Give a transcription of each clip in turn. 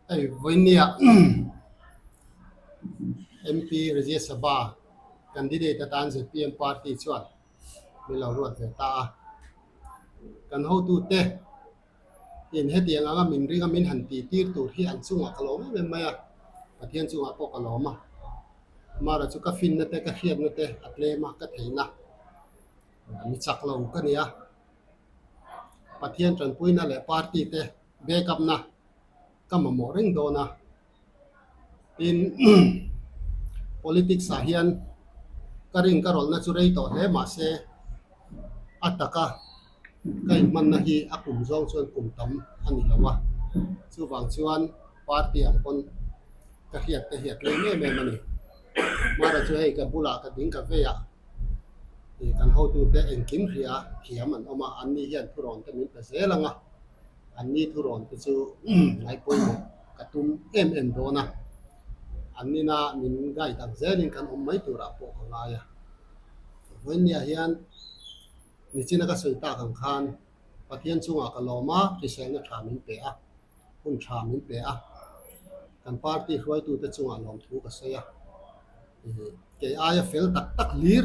Hei vawinia MP Rajya Sabha candidate atan zpm party chuan min lo ruat ve ta a. Kan hotute in hetiang anga min ringa min han tih tir tur hi an chungah ka lawm em em mai a, Pathian chungah pawh ka lawm a. Mara chu ka finna te ka hriatna te a tlem a ka theihna mi chak lo ka ni a. Pathian tanpuina leh party te back up na ka mamawh reng dawn a. Tin, politics ah hian ka rin ka rawlhna chu rei tawh hle mahse a taka ka inhmanna hi a kum zawng chuan kum tam a ni lo a. Chuvang chuan party ang pawn ka hriat te hi a tlem em em a ni. Mara chu hei ka bulah ka ding ka vei a, kan hotute engkim hria thiam an awm a, anni hian thurawn te min pe zel ang a. An ni thurawn te chu ngaihpawimawh ka tum em em dawn a, an nina min guide ang zelin kan awm mai turah pawh ka ngai a. Vawiinniah hian nichina ka sawi tak ang khan Pathian chungah ka lawm a, hriselna tha min pe a, hun tha min pe a, kan party hruaitute chungah lawmthu ka sawi a. Kei aia fel tak tak hlir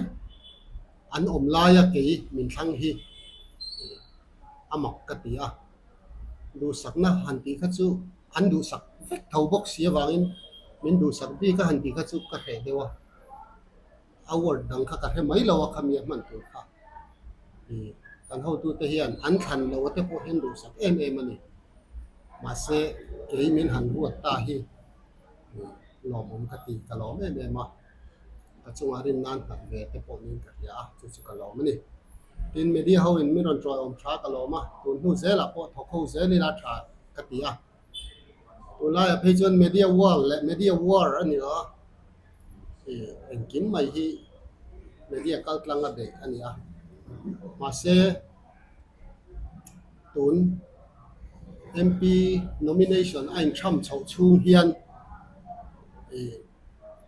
an awm laia kei min thlang hi a mak ka ti a, duhsakna han tih kha chu an duhsak vek tho bawk si avangin min duhsak bik a han tih kha chu ka hreh deuh a, a word dang kha ka hre mai lo a khami a hman tur kha. Kan hotute hian an thlan lo te pawh hian duhsak em em a ni. Mahse kei min han ruat ta hi lawmawm ka ti, ka lawm em em a. Ka chungah rin nan nghat ve te pawh niin ka hria a, chu chu ka lawm a ni. Tin, media ho in min rawn ṭuaiawm ṭha ka lawm a, tun hnu zelah pawh thawk ho zel ila ṭha ka ti a. Tunlaiah phei chuan media world leh media war a ni lo a, engkim mai hi media kal tlang a beih a ni a. Mahse, tun MP nomination a inthram chhoh chhung hian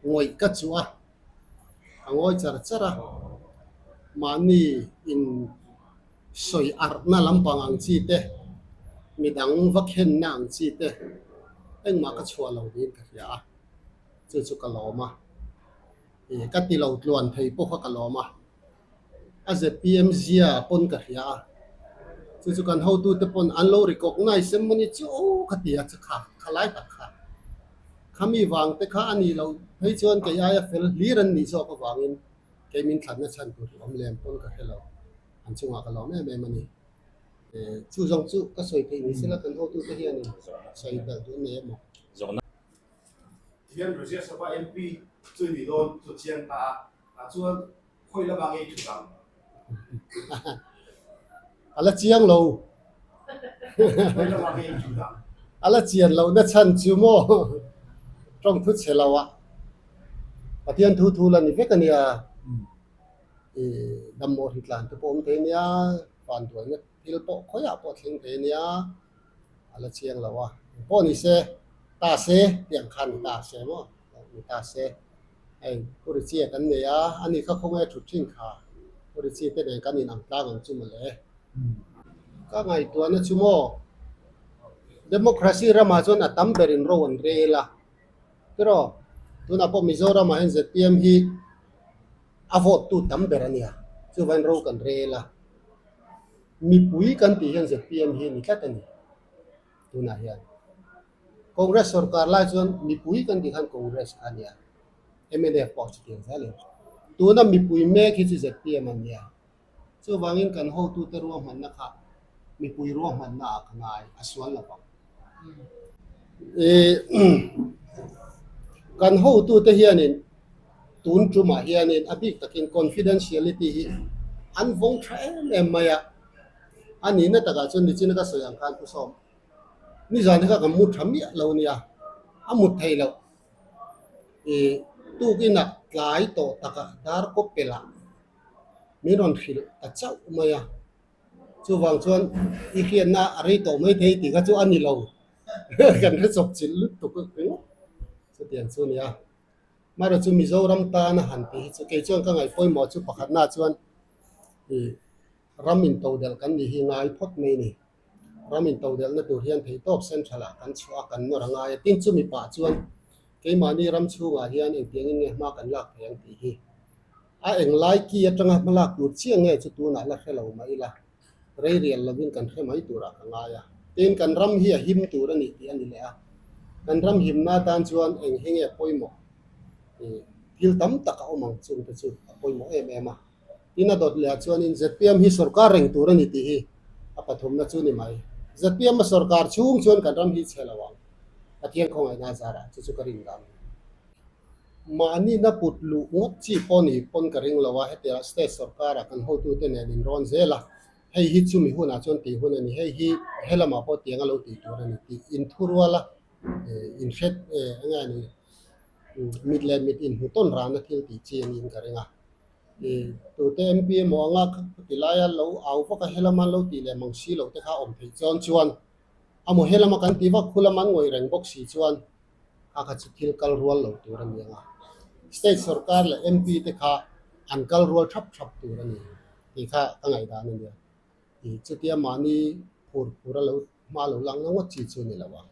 ngawih ka chuh a, a ngawi char char a, mahni in sawi arhna lampang ang chi te, midang va khenna ang chi te engmah ka chhuah lo niin ka hria a, chu chu ka lawm a, ih ka ti lo tluan thei pawh kha ka lawm a, a zpm zia pawn ka hria a, chu chu kan hotute pawn an lo recognize em mawni chu ka ti a, chu kha khalai tak kha. Khami vang te kha a nih loh phei chuan kei aia fel hlir an nih zawk avangin kei min thlanna chhan tur hi awm lem pawn ka hre lo. An chungah ka lawm em em a ni. Chu zawng chu ka sawi theih ni sela kan hotute hianin sawi belh duh an nei emaw? Tihian Rajya Sabha MP chu i nih dawn chu chiang ta a, tah chuan Khawi lama ngei thut ang? A la chiang lo. Khawi lama ngei thut ang? A la chian loh na chhan chu maw tawng thu chhe lo a, Pathian thu thu la ni vek a nia. I dammaw hri tlan te pawh awm thei a nia, vanduaina thil pawh khawiah pawh thleng thei a nia, a la chiang lo a. Engpawh ni se, ta se tih ang khan ni ta se maw, ni ta se. Hei Pu Richie kan nei a, ani kha khawnge thut thin kha Pu Richie te nen kan inang tlang ang chu mawle. Ka ngaihtuahna chu maw Democracy ramah chuan a tam berin ro an rel a, tiraw? Tunah pawh Mizoramah hian zpm hi a vote tu tam ber a nia, chuvangin ro kan rel a. Mipui kan tih hian zpm hi a ni tlat a ni tunah hian. Congress sorkar lai chuan mipui kan tih khan Congress kha a nia, mnf pawh chutiang zel in. Tuna mipui mek hi chu zpm an nia. Chuvangin kan hotute ruahmanna kha mipui ruahmanna ah ka ngai, a sual lo vang. Kan hotute hianin tun tumah hianin a bik takin confidentiality hi an vawng tha em em mai a, a nihna takah chuan nichina ka sawi ang khan Pu Sawm Nizan hi kha kan mu tha miah lo nia, a mut thei loh. Ih tukinah tlai tawh takah dar kaw pelh ah min rawn hrilh ta chauh mai a, chuvang chuan i hriatna a rei tawh mai thei tih kha chu a ni lo, kan hre chawp chilh lutuk ringawt chutiang chu a ni a. Amaherawh chu Mizoram tana han tih hi chu kei chuan ka ngaih pawimawh chu pakhatnaah chuan ih ram intodelh kan nih hi ngai phawt mai a ni. Ram intodelhna tur hian theihtawp central ah kan chhuah a, kan nawr a ngai a. Tin, chumi pah chuan keimahni ram chhungah hian engtiangin nge hma kan lak thei ang tih hi a englai ki atanga hma lak tur chiah nge chu tunah la hre lo mah ila, rei rial lovin kan hre mai turah ka ngai a. Tin, kan ram hi a him tur a ni tih a ni leh a. Kan ram himna atan chuan eng hi nge pawimawh? Thil tam tak a awm ang chungte chu a pawimawh em em a. Tin a dawt leh ah chuanin zpm hi sorkar reng tur a ni tih hi a pathumna chu ni mai. Zpm a sorkar chhung chuan kan ram hi chhe lo ang. Pathian khawngaihna a zarah chu chu ka rin dan a ni. Mahni na put luh ngawt chi pawh ni pawn ka ring lo a, hetiang state sorkar ah kan hotute nen in rawn zel a, hei hi chumi hunah chuan tih hun a ni, hei hi helamah pawh tiang a lo tih tur a ni tih inthurual a inhret enge a ni mit leh mit inhmu tawn rana thil tih chi a niin ka ring a. Tute MP emaw anga khati laia lo au vak a, helama an lo tih leh mang si loh te kha awm theih chuan chuan amaw helama kan tih vak khulama an ngawih reng bawk si chuan kha kha chu thil kal rual lo tur a ni ang a. State sorkar leh MP te kha an kal rual thap thap tur a ni tih kha ka ngaihdan a nia. Chutia mahni phur phur a lo hma lo lang na ngawt chi chu a ni lo ang.